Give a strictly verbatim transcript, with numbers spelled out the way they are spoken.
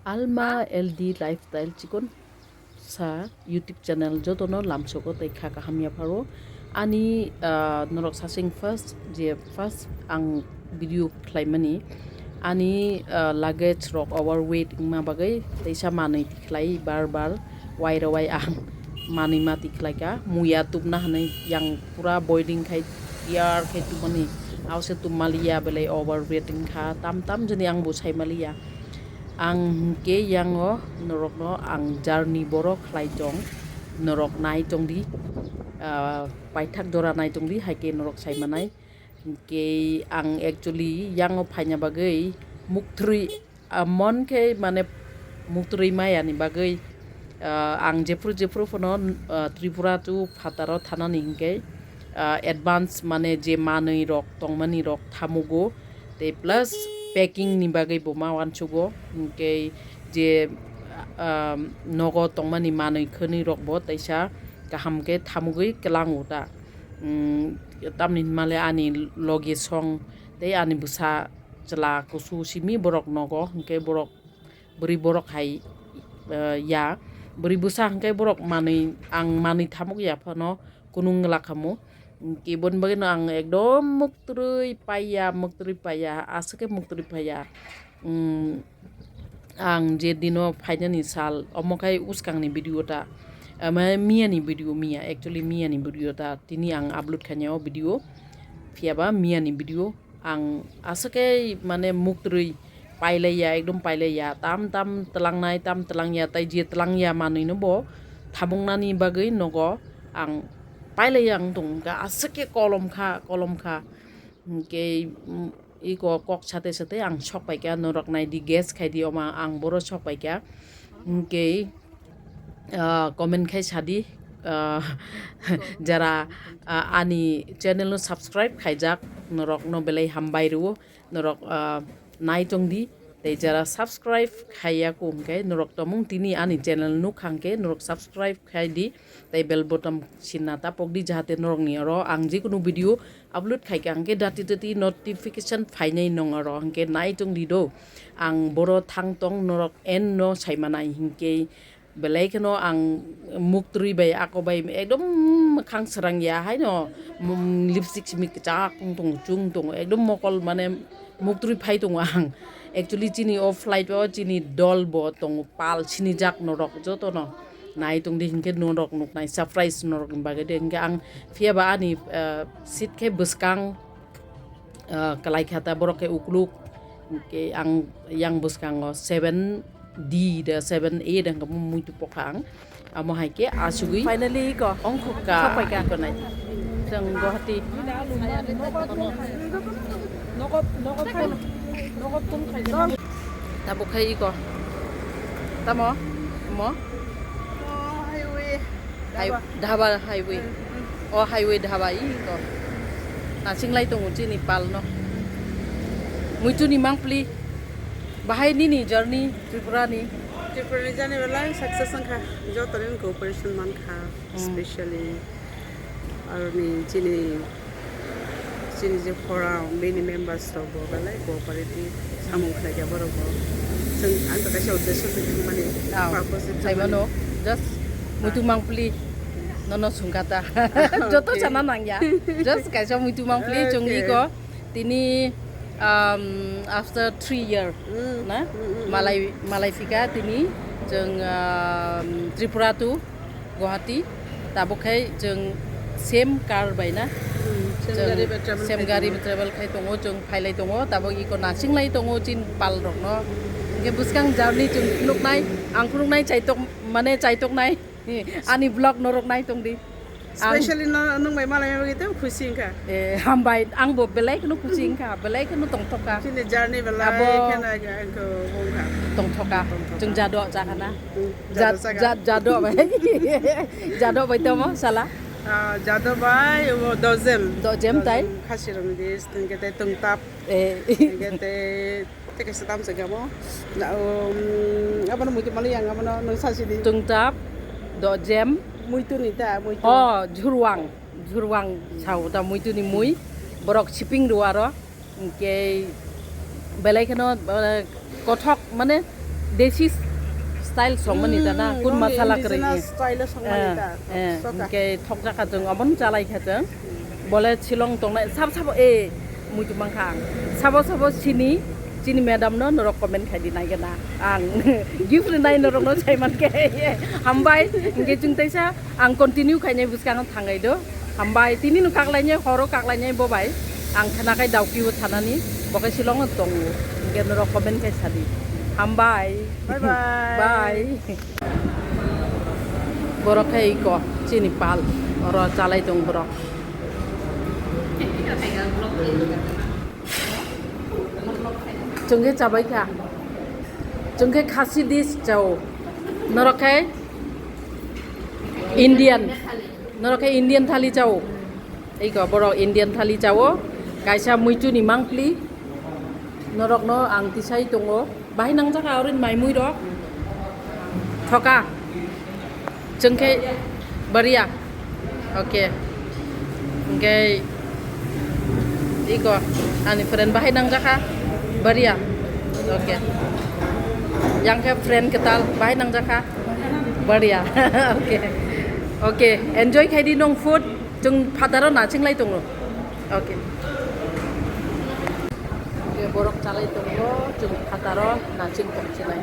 Alma L D Lifestyle chikon sa YouTube channel jotono lamsogo tei kha kaham yapharo. Ani, ah, norok sasing first je first ang video khlaimani ani, ah, luggage rok overweight wngma bagwi teisa manwi tikhlai bar bar wai rwai ang manwi ma tikhlaika muya tubna hwnwi yang pura boiling khai tiyar khai tubmani ause tubmaliya belai overweight wngkha tam tam jani ang bo saimaliya. Ang hwnkhe yango norokno ang jarni borok khlai tong, norok nai tongdi, ah, paithak jora nai tongdi, hai khe norok sai manai. Hwnkhe ang actually yango phaina bagwi muktwrwi, ah, mon khe mane muktwrwi mayani bagwi, ah, ang jephru jephru phano, ah, Tripura to phataro thanani hwnkhe, ah, advance mane je manwi rok tongmani rok thamugo. Tei plus packing ni bagwi bo ma uansugo, hwnkhe je, ah, nogo tongmani manwi khwnwi rok bo teisa kaham khe thamugwi kwlango ta. Mm, tamni hinmale ani logi song tei ani bwsa chwla kusu simi borok nogo, hwnkhe borok bwrwi borok hai, eh, ya. Bwrwi bwsa hwnkhe borok manwi, ang manwi thamuk ya phano kunu wngla khamu. Kiboni bagwino ang ekdom muktwrwi paiya, muktwrwi paiya, aswk khe muktwrwi paiya. Mm, ang je dino phainani sal, omo khai uskangni video ta, ama miyani video, miya, actually miyani video ta, tini ang upload khainai o video, phiyaba miyani video. Ang aswk khe mane muktwrwi pailaiya, ekdom pailaiya, tam tam twlangnai, tam twlangya, tai je twlangya manwino bo thamungnani bagwi nogo ang pailaiya wng tong kha, aswk khe kolom kha, kolom kha. Hwnkhe, mm, iko kok sate sate ang sok paikha, norok naidi guess khaidi, oma ang boro sok paikha. Hwnkhe, ah, comment khai sadi, ah, jara, ah, ani channel no subscribe khaijak, norok no belai hambai rwo, norok, ah, nai tongdi, tei jara subscribe khaiya ku hwnkhe norok tomung tini ani channel nuk hwnkhe norok subscribe khaidi, tei bell button sinna ta pokdi, jahate norokni oro ang jikunu video upload khaikha hwnkhe dati dati notification phainai nong oro hwnkhe nai tongdi do. Ang boro thang tong norok en no saimanai hwnkhe belai kheno ang muktwrwi bai ako bai ekdom mwkhang srang ya haino, mm, lipstick simi kwchak wng tongo, chung tongo, ekdom mokol mane muktwrwi phai tongo ang. Actually chini o flight o chini dol bo tongo, pal sinijak norok jotono nai tongdi hwnkhe norok nuknai surprise norokni bagwi de hwnkhe ang phiyaba ani, eh, seat khe bwskang, ah, kwlai kha ta borok khe ukluk, hwnkhe ang yang bwskango seven D da seven A da hwnkhe muitu pokha ang. Amo hai khe asugwi finally iko ongkhuk ka sopai kha. Iko nai. Chwng Guwahati. Tabuk khai iko. Tamo? Mo? Highway. Hai-, dhaba highway. O highway dhaba iko. Nasinglai tongo chini pal no. Muitu ni mangpli. Bahai nini journey Tripura ni? Tripura ni journey belai success wngkha. Joto ni cooperation mankha. Especially aroni chini, chini je forum bini members rok bo belai cooperative samung khlaikha borok bo. Chwng ang to kaisa uddesho se thangmani purpose se thangmani. Saimano just muitu mangpli nono sungkata. Joto sana nangya. Just kaisa muitu mangpli chwng iko tini, um, after three year na malai, malai fika tini chwng, um, Tripura to Guwahati, tabuk khai chwng same car bai na? Hmm, same gari bai travel khai tongo. Same gari bai travel khai tongo, chwng phailai tongo, tabuk iko nasinglai tongo chini pal rokno. Hwnkhe bwskang journey chwng phunuknai, ang phunuknai chaitok, mane chaitoknai. Ani vlog norok nai tongdi. Ang specially no, nwng bai malai bagwi tei khusi wngkha. Eh, hambai, ang bo belai kheno khusi wngkha, belai kheno tongthokha. Chini journey belai kheno ang khe wngkha. Tongthokha. Tongthokha. Chwng jado chakha na. Hmm, jado chakha. Jado bai. Jado bai tamo sala. Ah, jado bai, o dojem. Dojem tai? Dojem khasi rokni dis, tengke tei tongtap. Eh. Tengke tei Tei kaisa tamsa khe amo. Na, um, abono muitu mali yang abono nung sasi di. Tungtap, dojem. Muitu ni ta, muitu. Oh, jhurwang. Jhurwang sao ta muitu ni mui. Borok siping rw aro. Hwnkhe belai kheno, eh, kothok mane Desi style songmani da na, kun masala kwrwi. Indigenous style o songmani da. Eh, eh, hwnkhe thokjak kha chwng, omono chalai kha chwng. Bole Shillong tongnai, sabo sabo, eh, muitu mankha ang. Sabo sabo sini, chini madam no norok comment khai di nai gana. Ang gift rinai norok no sai mankhe. Hambai, hwnkhe chwng teisa ang continue khainai bwskango thangai do. Hambai, tini no kaklainai, horo kaklainai bo bai. Ang thana khai Daukio thanani, bo khe Shillong o tongo. Hwnkhe norok comment khai sadi. Hambai. Bye bye. Bye. Borok khe iko chini pal, oro chalai tong borok. Chwng khe chabai kha. Chwng khe khasi dish chao. Norok khe Indian. Norok khe Indian thali chao. Iko borok Indian thali chao. Kaisa muitu ni mangpli. Norokno ang tisai tongo. Bahai nangjak kha orin mai mui rok. Thoka. Chwng khe baria. Okay. Hwnkhe iko ani friend bahai nangjak kha baria. Okay. Yang khe friend kwtal bahai nangjak kha baria. Okay. Okay. Enjoy khai di nong food. Chwng phataro naching lai tongo. Okay. Hwnkhe borok chalai tongo, chwng phataro naching tong chinai.